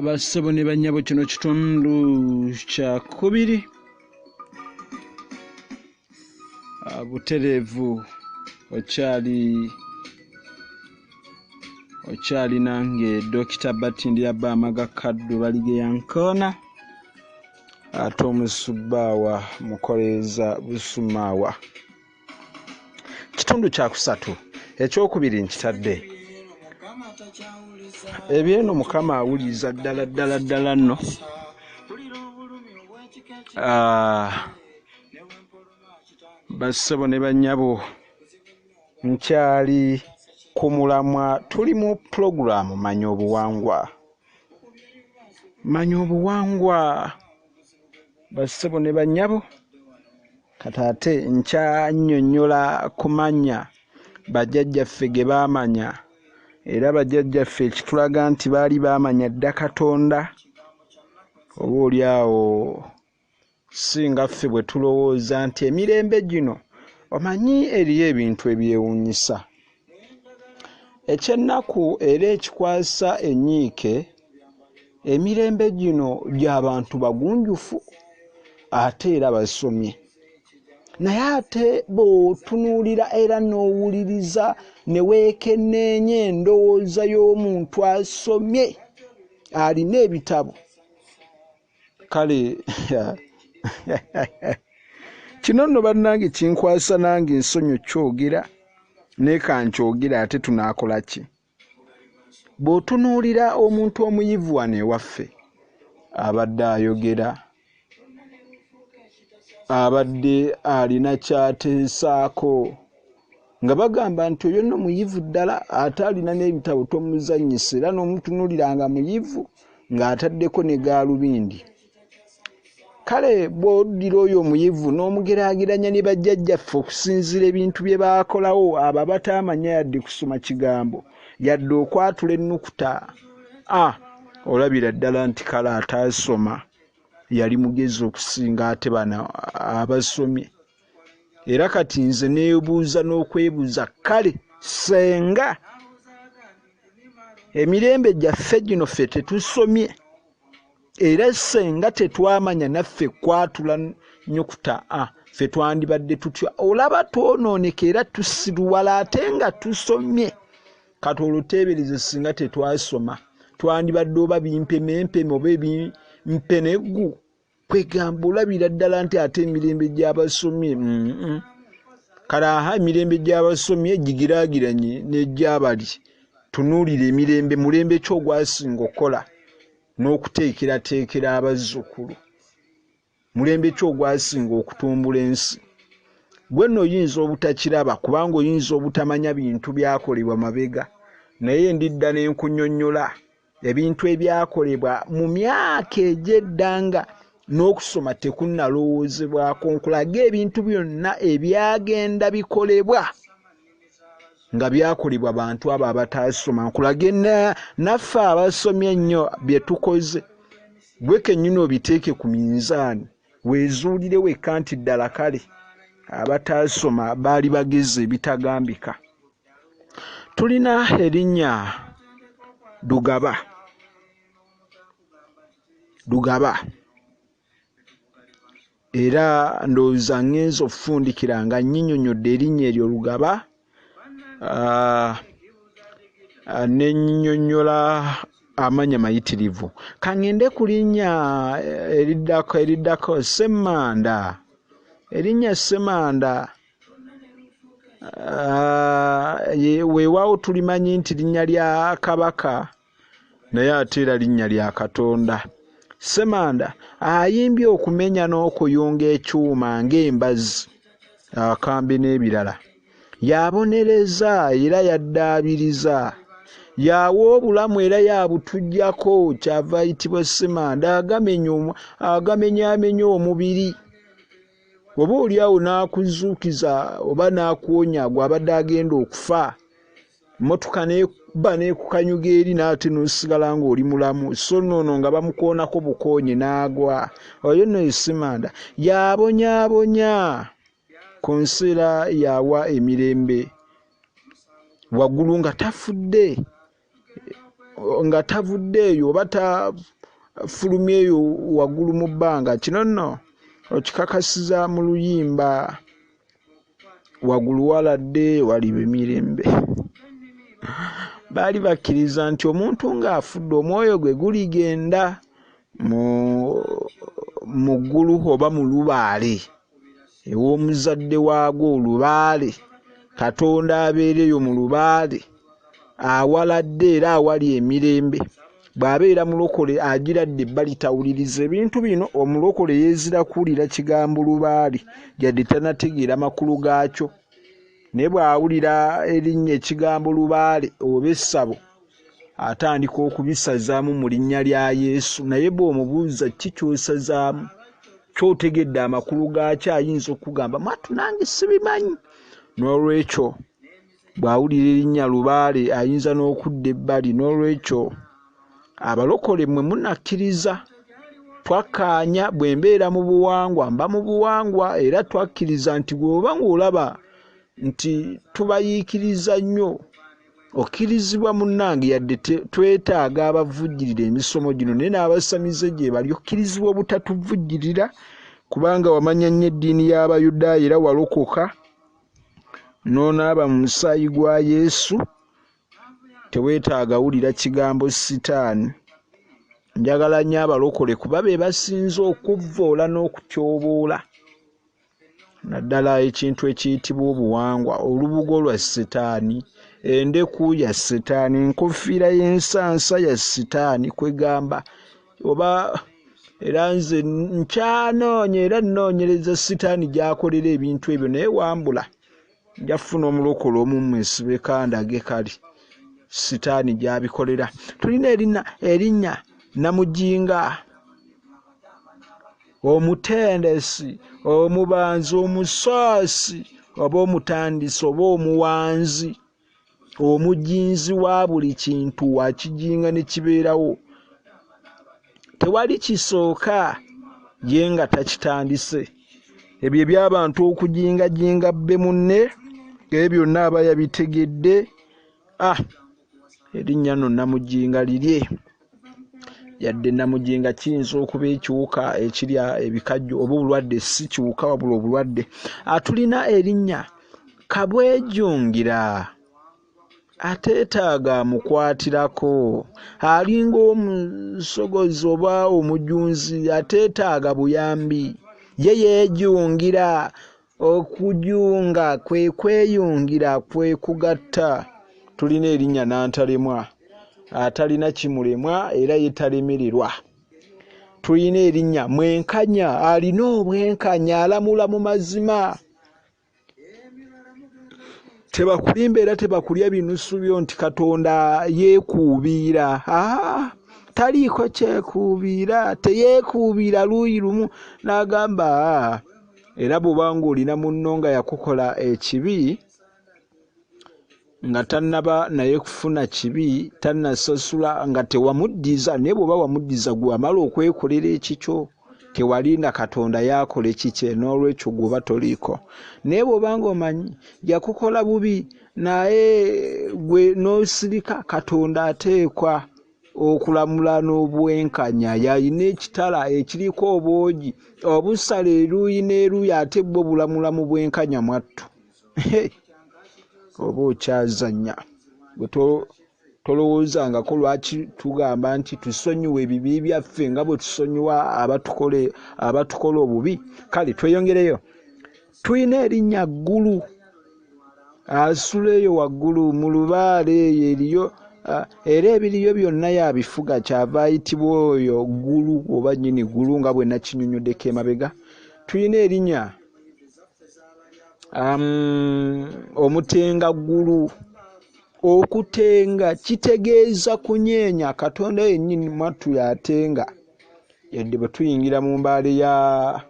Bassebo ne bannyabo, kino kitundu kyakubiri butereevu. Okyali nange Dokita Batindira Bamaga Kaddu Baligeya Nkoona, ate omusubbaawa mukoleeza busumaawa. Kitundu kyakusatu, ekyokubiri nkitadde. Ebyeno Mukama awuliza ddala ddala ddala nno. Bassebo ne bannyabo, nkyali ku mulamwa. Tuli mu pulogulaamu Manya Obuwangwa. Manya Obuwangwa, bassebo ne bannyabo. Kati ate nkyannyonnyola ku mannya bajjajjaffe ge baamanya, era bajjajjaffe ekitulaga nti baali baamanya dda Katonda, oba oli awo singa ffe bwe tulowooza nti emirembe gino. Omanyi eriyo ebintu ebyewuunyisa, ekyennaku era ekikwasa ennyiike. Emirembe gino gy'abantu bagunjufu ate era basomye, naye ate bw'otunuulira era n'owuliriza ne weekenneenya endowooza y'omuntu asomye alina ebitabo, kale kino nno bannange kinkwasa nange ensonyi okyogera, naye kankyogere ate tunaakola ki? Bw'otunuulira omuntu omuyivu wano ewaffe abadde ayogera, abadde alina ky'ateesaako, nga bagamba nti oyo nno muyivu ddala ate alina n'ebitabo, tomuzannyisa, era n'omutunuulira nga muyivu ng'ataddeko ne gaalubindi. Kale bw'oddira oyo omuyivu n'omugeraageranya ne bajjajjaffe okusinziira ebintu bye baakolawo, abo abataamanya yadde kusoma kigambo yadde okwatula ennukuta a, olabira ddala nti kale ataasoma yali mugezi okusinga ate bano abasomye. Era kati nze neebuuza n'okwebuuza, kale senga emirembe gyaffe gino ffe tetusomye, era senga tetwamanya naffe kwatula nnyukuta a, ffe twandibadde tutya? Olaba twonooneka era tusiruwala ate nga tusomye. Kati olwo teebereze singa tetwasoma, twandibadde oba bimpemempeme oba ebimpeneggu. Kwegamba olabira ddala nti ate emirembe gy'abasomye, kale aha, emirembe gy'abasomye gigiraagiranye n'egyabali. Tunuulira emirembe, mulembe ki ogwasinga okukola n'okuteekerateekera abazzukulu? Mulembe ki ogwasinga okutumbula ensi? Gwe nno oyinza obutakiraba kubanga oyinza obutamanya bintu byakolebwa mabega, naye ndidda ne nkunnyonnyola ebintu ebyakolebwa mu myaka egy'edda nga n'okusoma tekunnalowoozebwako, nkulage ebintu byonna ebyagenda bikolebwa nga byakolebwa bantu abo abataasoma, nkulage naffe abasomye ennyo bye tukoze. Gwe kennyini obiteeke ku minzaani, weezuulire wekka nti ddala kale abataasoma baali bagezi ebitagambika. Tulina erinnya Lugaba. Lugaba era ndowooza ŋŋenze okufundikira nga nnyinyonnyodde erinnya eryo Lugaba, ne nnyinyonnyola amannya mayitirivu. Ka ŋŋende ku linnya eriddako, eriddako Ssemmanda. Erinnya Ssemanda weewaawo tulimanyi nti linnya lya Kabaka, naye ate era linnya lya Katonda. Ssemanda ayimbye okumenya n'okuyunga ekyuma ng'embazzi, akambe n'ebirala. Yabonereza era yaddaabiriza. Yawa obulamu era yabutuggyako, kyava ayitibwa Ssemanda, agamenyaamenya omubiri. Oba oli awo n'akuzuukiza oba n'akuwonya gw'abadde agenda okufa, mmotoka n'ekuba n'ekukanyuga eri n'ate n'osigala ng'oli mulamu, so nno ono nga bamukoonako bukoonyi n'agwa. Oyo nno ye Ssemanda. Y'abonyaabonya ku nsi era y'awa emirembe waggulu nga tafudde. nga tavuddeeyo oba tafulumyeyo waggulu mu bbanga. Kino nno okikakasiza mu luyimba waggulu waladde waliba emirembe. Baali bakkiriza nti omuntu ng'afudde omwoyo gwe guligenda mu ggulu oba mu lubaale ew'omuzadde waagwo olubaale, Katonda abeereyo mu lubaale awaladde era awali emirembe. Bw'abeera mulokole agiradde ebbali tawuliriza ebintu bino. Omulokole yeezira kuwulira kigambo lubaale yadde tannategeera makulu gaakyo, naye bw'awulira erinnya ekigambo lubaale oba essabo atandika okubisazaamu mu linnya lya Yesu. Naye bw'omubuuza ki ky'osazaamu, ky'otegedde amakulu gaakyo, ayinza okukugamba mwattu nange sibimanyi. N'olwekyo bw'awulira erinnya lubaale ayinza n'okudda ebbali. N'olwekyo abalokole mmwe munakkiriza, twakkaanya bwe mbeera mu buwangwa mba mu buwangwa, era twakkiriza nti bw'oba ng'olaba nti tubayiikiriza nnyo, okkirizibwa munnange, yadde twetaaga abavujjirira emisomo gino, naye n'abasamize gye bali, okkirizibwa obutatuvujjirira kubanga wamanya nnyo eddiini y'Abayudaaya era walokoka n'onaaba mu musaayi gwa Yesu. Teweetaaga wulira kigambo sitaani. Njagala nnyo abalokole kuba be basinze okuvvoola n'okutyoboola, naddala ekintu ekiyitibwa obuwangwa, olubugo lwa sitaani, endeku ya sitaani, enkofiira y'ensansa ya sitaani. Kwegamba oba era nze nkyanoonya era nnoonyereza sitaani gy'akolera ebintu ebyo, naye wambula nja kufuna omulokole omu mmwesibeko andage kale sitaani gy'abikolera. Tulina erinnya Namujinga, omutendesi, omubanzi, omusaasi oba omutandisi oba omuwanzi, omujinzi wa buli kintu, akijinga ne kibeerawo. Tewali kisooka ye nga takitandise. Ebyo eby'abantu okujingajinga bbe munne, ebyo byonna aba yabitegedde. Erinnya nno Namujinga lirye, yadde Namujinga kiyinza okuba ekiwuka ekirya ebikajjo oba obulwadde, si kiwuka wabula obulwadde. Tulina erinnya Kabwejungira, ateetaaga amukwatirako, alinga omusogozi oba omujunzi ateetaaga buyambi, ye yeejungira. Okujunga kwe kweyungira, kwe kugatta. Tulina erinnya Nantalemwa, atalina kimulemwa era ye talemererwa. Tulina erinnya Mwenkanya, alina obwenkanya, alamula mu mazima. Tebakulimba era tebakulya binusu byo nti Katonda yeekuubiira. Taliiko kyekuubiira, teyeekuubiira luuyi lumu n'agamba. Era bw'oba ng'olina munno nga yakukola ekibi nga tannaba naye kufuna kibi, tannasasula, nga tewamuddiza, naye bw'oba wamuddiza gwe wamala okwekolera ekikyo, tewalinda Katonda yaakola ekikye, n'olwekyo gw'oba toliiko. Naye bw'oba ng'omanyi yakukola bubi naye gwe n'osirika, Katonda ateekwa okulamula n'obwenkanya. Yalina ekitala ekiriko obwogi obusala eruuyi n'eruuyi, ate bwo bulamula mu bwenkanya mwattu. Oba okyazannya gwe tolowoozangako lwaki tugamba nti tusonyiwe ebibi byaffe nga bwe tusonyiwa abatukola obubi. Kale tweyongereyo. Tulina erinnya Ggulu, asula eyo waggulu mu lubaale eyo eriyo, era ebiriyo byonna yabifuga, kyava ayitibwa oyo Ggulu oba nnyini ggulu nga bwe nakinyonyoddeko emabega. Tulina erinnya Omutenga Ggulu. Okutenga kitegeeza kunyeenya. Katonda yennyini mwattu y'atenga, yadde bwe tuyingira mu mbaale ya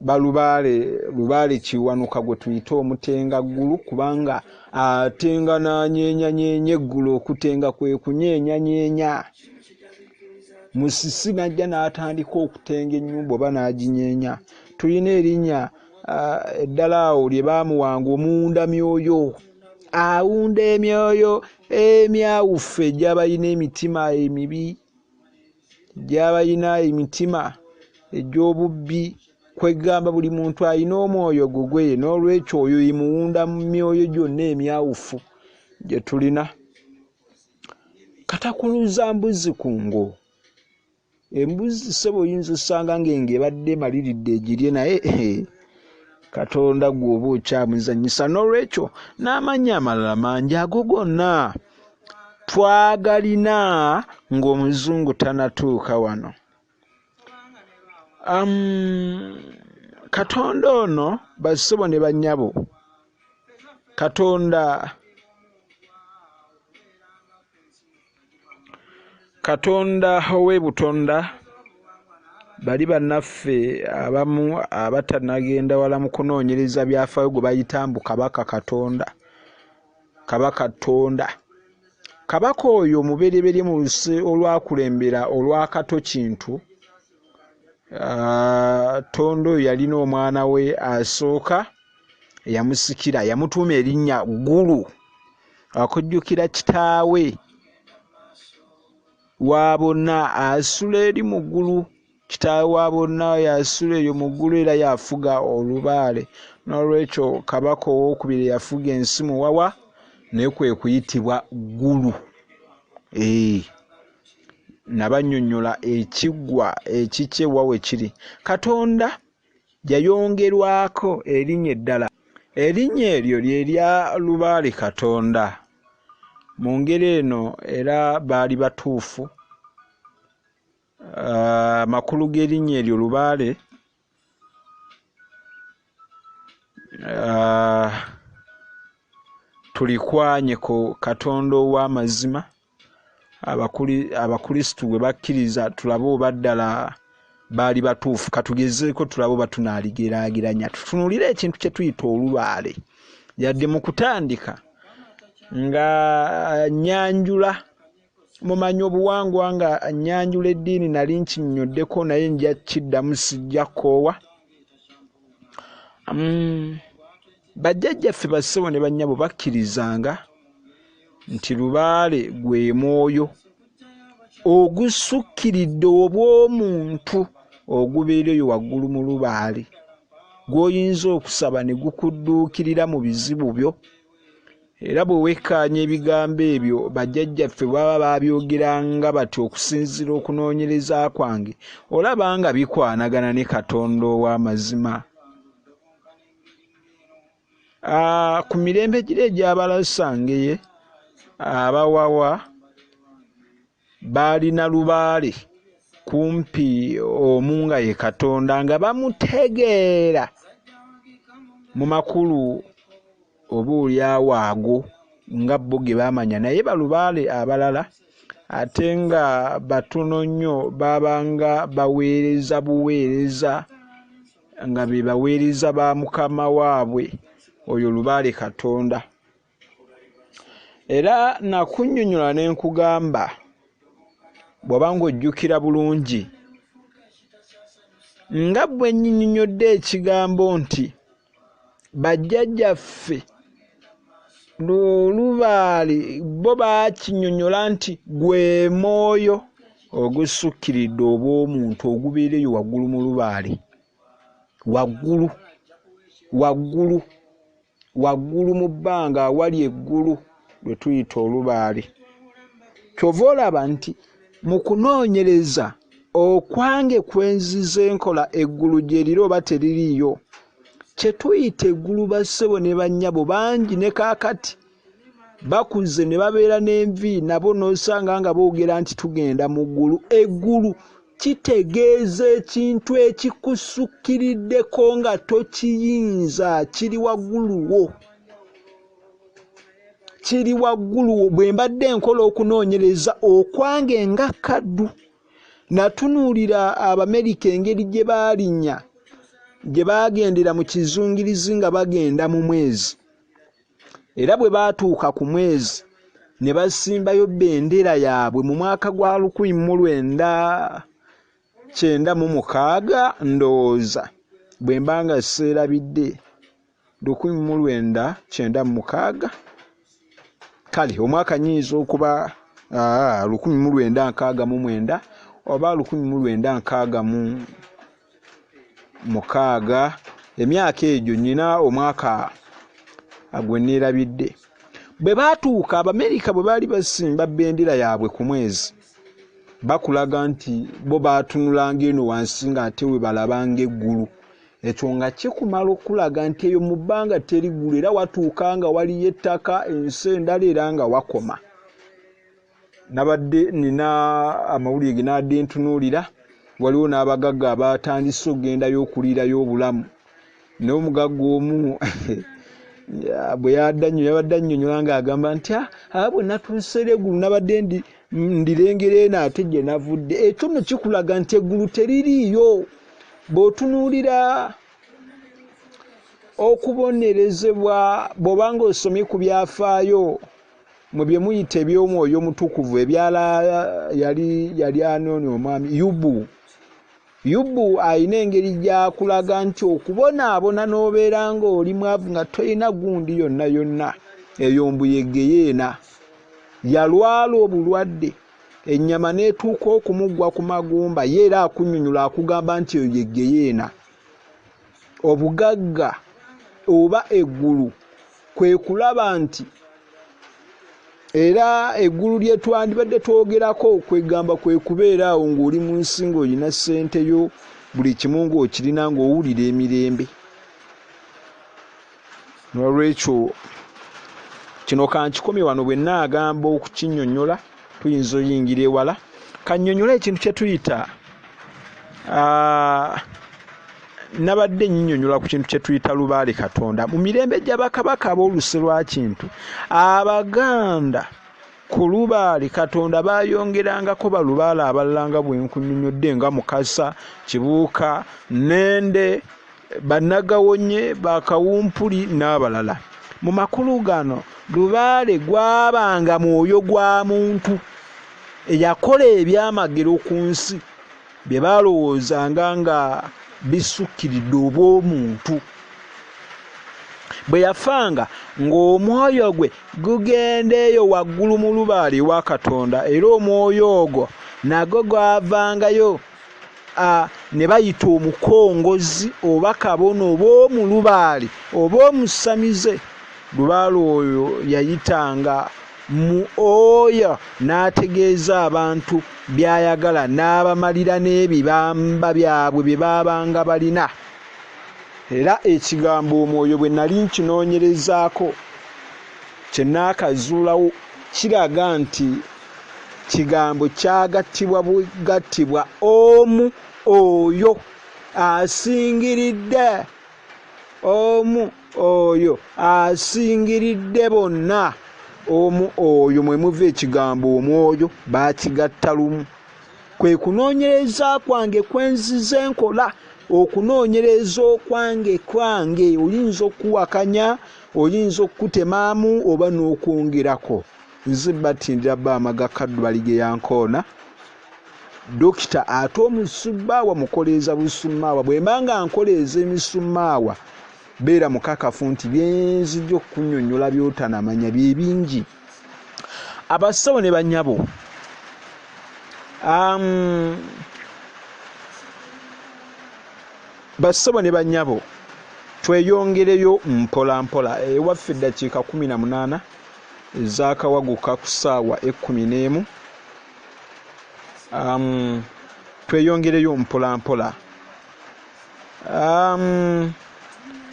balubaale, lubaale Kiwanuka gwe tuyita Omutenga Ggulu, kubanga atenga n'anyeenyanyeenya eggulu. Okutenga kwe kunyeenyanyeenya. Musisi n'ajja n'atandika okutenga ennyumba oba n'aginyeenya. Tulina erinnya eddala awo lye baamuwanga, Omuwundamyoyo, Awunda emyoyo emyawufu egy'abalina emitima emibi, gy'abalina emitima egy'obubbi. Kwegamba buli muntu alina omwoyo gugwe, n'olwekyo oyo ye muwunda mu myoyo gyonna emyawufu gye tulina. Katakuluza mbuzi ku ngo. Embuzi ssebo oyinza osanga ng'engo ebadde emaliridde egirye, naye Katonda gwe oba okyamuzannyisa. N'olwekyo n'amannya amalala mangi ago gonna twagalina ng'omuzungu tanatuuka wano. Katonda ono bassebo ne bannyabo, Katonda ow'e Butonda, bali bannaffe abamu abatannagenda wala mu kunoonyereza byafaayo gwe bayita mbu Kabaka Katonda, Kabaka Ttonda. Kabaka oyo omubereberye mu luse olwakulembera olwa Kato Kintu, Ttonda oyo yalina omwana we asooka eyamusikira, yamutuuma erinnya Ggulu okujjukira kitaawe wa bonna asula eri mu ggulu. Kitaawe wa bonna oyo asula eyo mu ggulu era y'afuga olubaale. N'olwekyo kabaka owookubiri eyafuga ensi Muwawa naye kwe kuyitibwa Ggulu. Nabannyonnyola ekiggwa ekikye wa we kiri. Katonda yayongerwako erinnya eddala. Erinnya eryo lye lya Lubaale Katonda. Mu ngeri eno era baali batuufu. Amakulu g'erinnya eryo Lubaale tulikwanye ku Katonda ow'amazima Abakristu gwe bakkiriza, tulabe oba ddala baali batuufu. Katugezeeko tulabe oba tunaaligeraageranya, tutunuulire ekintu kye tuyita olubaale. Yadde mu kutandika nga nnyanjula mumanyi obuwangwa nga nnyanjula eddiini nali nkinnyonnyoddeko, naye nja kiddamu, sijja kkoowa. Bajjajjaffe bassebo ne bannyabo bakkirizanga nti lubaale gwe mwoyo ogusukkiridde obw'omuntu ogubeera eyo waggulu mu lubaale, gw'oyinza okusaba ne gukudduukirira mu bizibu byo. Era bwe wekkaanya ebigambo ebyo bajjajjaffe baba baabyogeranga batyo okusinziira okunoonyereza kwange, olaba nga bikwanagana ne Katonda ow'amazima. Ku mirembe giri egy'Abalasangeye, Abawawa baalina lubaale kumpi omu nga ye Katonda, nga bamutegeera mu makulu oba olyawo ago nga bo ge baamanya. Naye balubaale abalala ate nga batono nnyo baabanga baweereza buweereza, nga be baweereza ba mukama waabwe oyo Lubaale Katonda. Era nakunnyonnyola ne nkugamba, bw'oba ng'ojjukira bulungi, nga bwe nnyinnyonnyodde ekigambo nti bajjajjaffe olubaale bo baakinnyonnyola nti gwe mwoyo ogusukkiridde obw'omuntu ogubeera eyo waggulu mu lubaale, waggulu, waggulu, waggulu mu bbanga awali eggulu lwe tuyita olubaale. Ky'ova olaba nti mu kunoonyereza okwange kwe nzize nkola eggulu gye liri oba teririiyo, kye tuyita eggulu bassebo ne bannyabo bangi ne kaakati bakuze ne babeera n'envi nabo n'osanga nga boogera nti tugenda mu ggulu. Eggulu kitegeeza ekintu ekikusukkiriddeko nga tokiyinza, kiri waggulu wo, kiri waggulu wo. Bwe mbadde nkola okunoonyereza okwange nga kaddu, natunuulira Abamerika engeri gye baalinnya, gye baagendera mu kizungirizi nga bagenda mu mwezi. Era bwe baatuuka ku mwezi ne basimbayo bendera yaabwe mu mwaka gwa 1996, ndowooza bwe mba nga seerabidde, 1996. Kale omwaka nyinza okuba 1969 oba 1966, emyaka egyo nyina omwaka gwe neerabidde. Bwe baatuuka Abamerika bwe baali basimba bendera yaabwe ku mwezi, bakulaga nti bo baatunulanga eno wansi ng'ate we balabanga eggulu. Ekyo nga kikumala okulaga nti eyo mu bbanga teri ggulu, era watuuka nga waliyo ettaka, ensi endala, era nga wakoma. Nabadde nina amawulire ge nabadde ntunuulira, waliwo n'abagagga abatandise okugendayo okuliirayo obulamu. Naye omugagga omu bwe yabadde annyonnyola ng'agamba nti bwe natuuse eri eggulu nabadde ndirengera eno ate gye navudde. Ekyo nno kikulaga nti eggulu teririiyo. Bw'otunuulira okubonerezebwa, bw'oba ng'osomye ku byafaayo mu bye muyita eby'omwoyo omutukuvu ebyala yali anoonya omwami Yubu. Yubu alina engeri gy'akulaga nti okubonaabona n'obeera ng'oli mwavu nga tolina gundi yonna yonna, eyo mbu ye ggeyeena. Yalwala obulwadde, ennyama n'etuuka okumugwa ku magumba, ye era akunnyonnyola akugamba nti eyo ye ggeyeena. Obugagga oba eggulu kwe kulaba nti era eggulu lye twandibadde twogerako kwegamba kwe kubeera awo ng'oli mu nsi ng'olina ssente yo, buli kimu ng'okirina ng'owulira emirembe. N'olwekyo kino kankikomye wano, bwe nnaagamba okukinnyonnyola tuyinza oyingira ewala. Kannyonnyole ekintu kye tuyita nabadde nnyonnyola ku kintu kye tuyita lubaale Katonda. Mu mirembe gya bakabaka ab'oluse lwa Kintu, Abaganda ku lubaale Katonda baayongerangako balubaale abalala nga bwe nkunnyonnyodde, nga Mukasa, Kibuuka, Nnende, Bannagawonye, Bakawumpuli n'abalala. Mu makulu gano lubaale gwabanga mwoyo gwa muntu eyakola ebyamagero ku nsi bye baalowoozanga nga bisukkiridde obw'omuntu. Bwe yafanga ng'omwoyo gwe gugenda eyo waggulu mu lubaale ewa Katonda, era omwoyo ogwo nagwo gwavangayo ne bayita omukongozi oba kabona oba omulubaale oba omusamize. Lubaale oyo yayitanga mu oyo n'ategeeza abantu by'ayagala, n'abamalira n'ebibamba byabwe bye baabanga balina. Era ekigambo omwoyo bwe nali nkinoonyerezaako kye naakazuulawo kiraga nti kigambo kyagattibwa bugattibwa omu oyo asingiridde, omu oyo asingiridde bonna. Omu oyo mwe muva ekigambo omwoyo, baakigatta lumu. Kwe kunoonyereza kwange kwe nzize nkola, okunoonyereza okwange kwange. Oyinza okuwakanya, oyinza okukutemaamu oba n'okwongerako. Nze batindira Baamaga Kaddu Balige Yankoona, dokita ate omusubbaawa mukoleeza busummaawa. Bwe mba nga nkoleeza emisummaawa, beera mukakafu nti byenzijja okukunnyonnyola by'otanamanya bye bingi. Abasawo ne bannyabo, bassebo ne bannyabo, tweyongereyo mpola mpola. Ewaffe eddakiika 18 ezaakawaguka ku ssaawa 11. Tweyongereyo mpola mpola.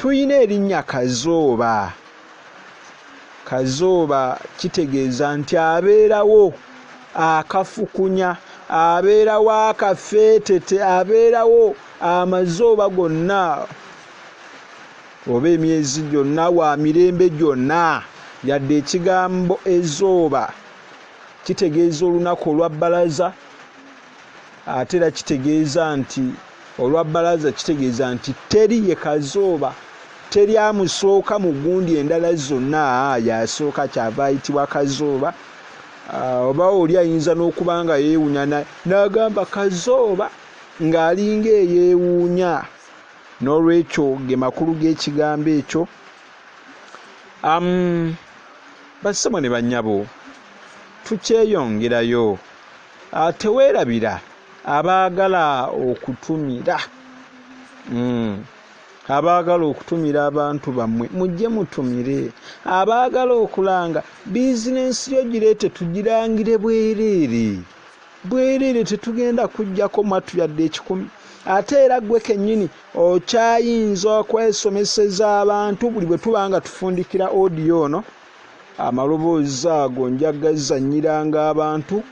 Tuyina erinnya Kazooba. Kazooba kitegeeza nti abeerawo akafukunya, abeerawo akafeetete, abeerawo amazooba gonna oba emyezi gyonna, wa mirembe gyonna. Yadde ekigambo ezooba kitegeeza olunaku olwa bbalaza, ate era kitegeeza nti olwa bbalaza kitegeeza nti teri ye Kazooba, teri amusooka mu gundi endala zonna, yasooka, kyava ayitibwa Kazooba. Oba oli ayinza n'okuba nga yeewuunya n'agamba Kazooba ng'alinga eyeewuunya. N'olwekyo ge makulu g'ekigambo ekyo. Bassebo ne bannyabo, tukyeyongerayo. Teweerabira abaagala okutumira. Abaagala okutumira abantu bammwe, mujje mutumire. Abaagala okulanga bizinensi yo gireete tugirangire bwereere. Bwereere, tetugenda kuggyako mwattu yadde ekikumi. Ate era ggwe kennyini okyayinza okwesomeseza abantu buli bwe tuba nga tufundikira audio ono, amaloboozi ago nja gazannyiranga abantu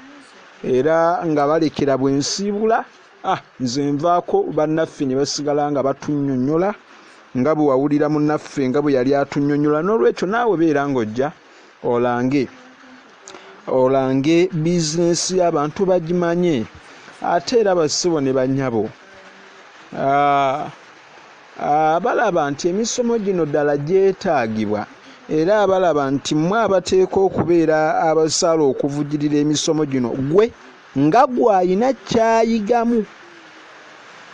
era nga balekera bwe nsiibula. Nze nvaako bannaffe ne basigala nga batunnyonnyola nga bwe wawulira munnaffe nga bwe yali atunnyonnyola. N'olwekyo naawe beera ng'ojja olange bizinensi y'abantu bagimanye. Ate era bassebo ne bannyabo, abalaba nti emisomo gino ddala gyetaagibwa, era abalaba nti mmwe abateeka okubeera abasaala okuvujjirira emisomo gino, ggwe nga gw'alina ky'ayigamu,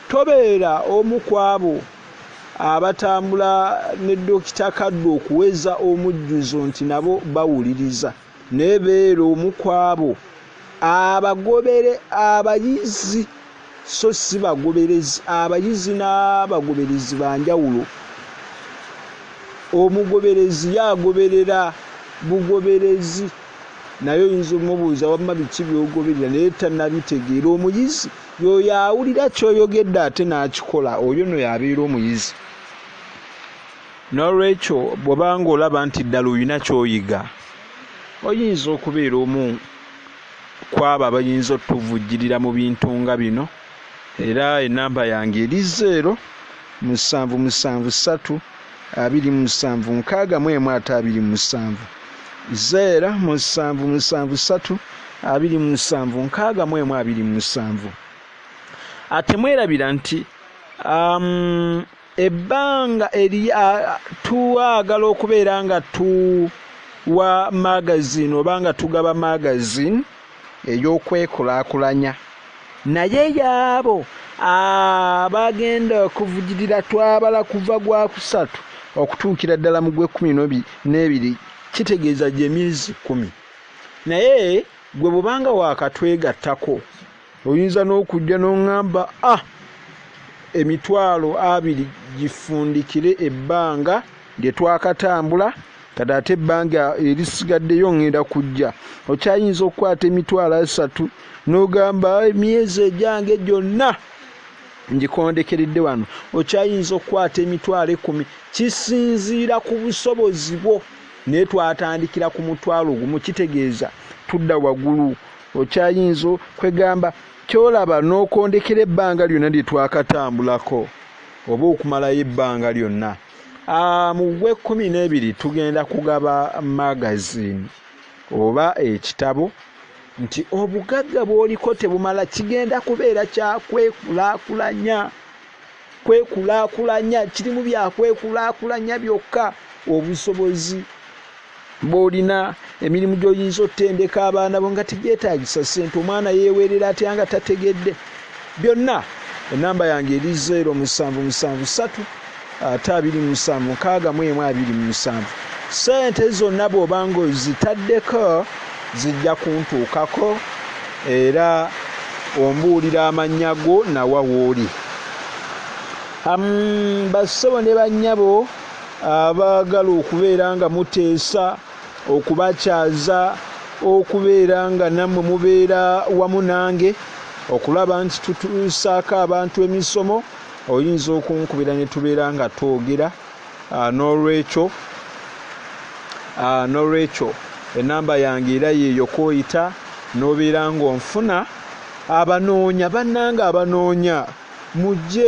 tobeera omu ku abo abatambula ne Dokita Kaddu okuweza omujjuzo nti nabo bawuliriza, naye beera omu ku abo abagobere abayizi, so si bagoberezi. Abayizi n'abagoberezi ba njawulo. Omugoberezi yagoberera bugoberezi, naye oyinza omubuuza wamma biki by'ogoberera, naye tannabitegeera. Omuyizi y'oyo awulira ky'oyogedde ate n'akikola, oyo nno y'abeera omuyizi. N'olwekyo bw'obanga olaba nti ddala olina ky'oyiga, oyinza okubeera omu ku abo abayinza otuvujjirira mu bintu nga bino. Era ennamba yange eri 0 7 7 3 27 61 27. 0 7 7 3 27 61 27. Ate mwerabira nti ebbanga eri tuwagala okubeera nga tuwa magazine oba nga tugaba magazine ey'okwekulaakulanya, naye yaabo abagenda okuvujjirira twabala kuva gwa kusatu okutuukira ddala mu gw'ekkumi n'ebiri, kitegeeza gy'emyezi 10. Naye gwe bw'obanga waakatwegattako, oyinza n'okujja n'oŋŋamba emitwalo 20 gifundikire ebbanga lye twakatambula, kati ate ebbanga erisigaddeyo ŋŋenda kujja. Okyayinza okukwata emitwalo 3 n'ogamba emyezi egyange gyonna ngikondekeredde wano. Okyayinza okukwata emitwalo 10, kisinziira ku busobozi bwo. Naye twatandikira ku mutwalo 1, kitegeeza tudda waggulu. Okyayinza kwegamba ky'olaba n'okondekera ebbanga lyonna lye twakatambulako oba okumalayo ebbanga lyonna. Mu gw'ekkumi n'ebiri tugenda kugaba magazine oba ekitabo nti obugagga bw'oliko tebumala, kigenda kubeera kya kwekulaakulanya. Kwekulaakulanya kirimu bya kwekulaakulanya byokka. Obusobozi bw'olina, emirimu gy'oyinza otendeka abaana bo nga tegyetaagisa ssente, omwana yeewerera atya nga tategedde, byonna. Ennamba yange eri 0 7 7 3 27 61 27. Ssente zonna bw'obanga ozitaddeko zijja kuntuukako, era ombuulira amannya go nawa w'oli. Bassebo ne bannyabo abaagala okubeera nga muteesa, okubakyaza, okubeera nga nammwe mubeera wamu nange okulaba nti tutuusaako abantu emisomo, oyinza okunkubira ne tubeera nga twogera. N'olwekyo ennamba yange era yeeyo kw'oyita n'obeera ng'onfuna. Abanoonya bannange, abanoonya mujje.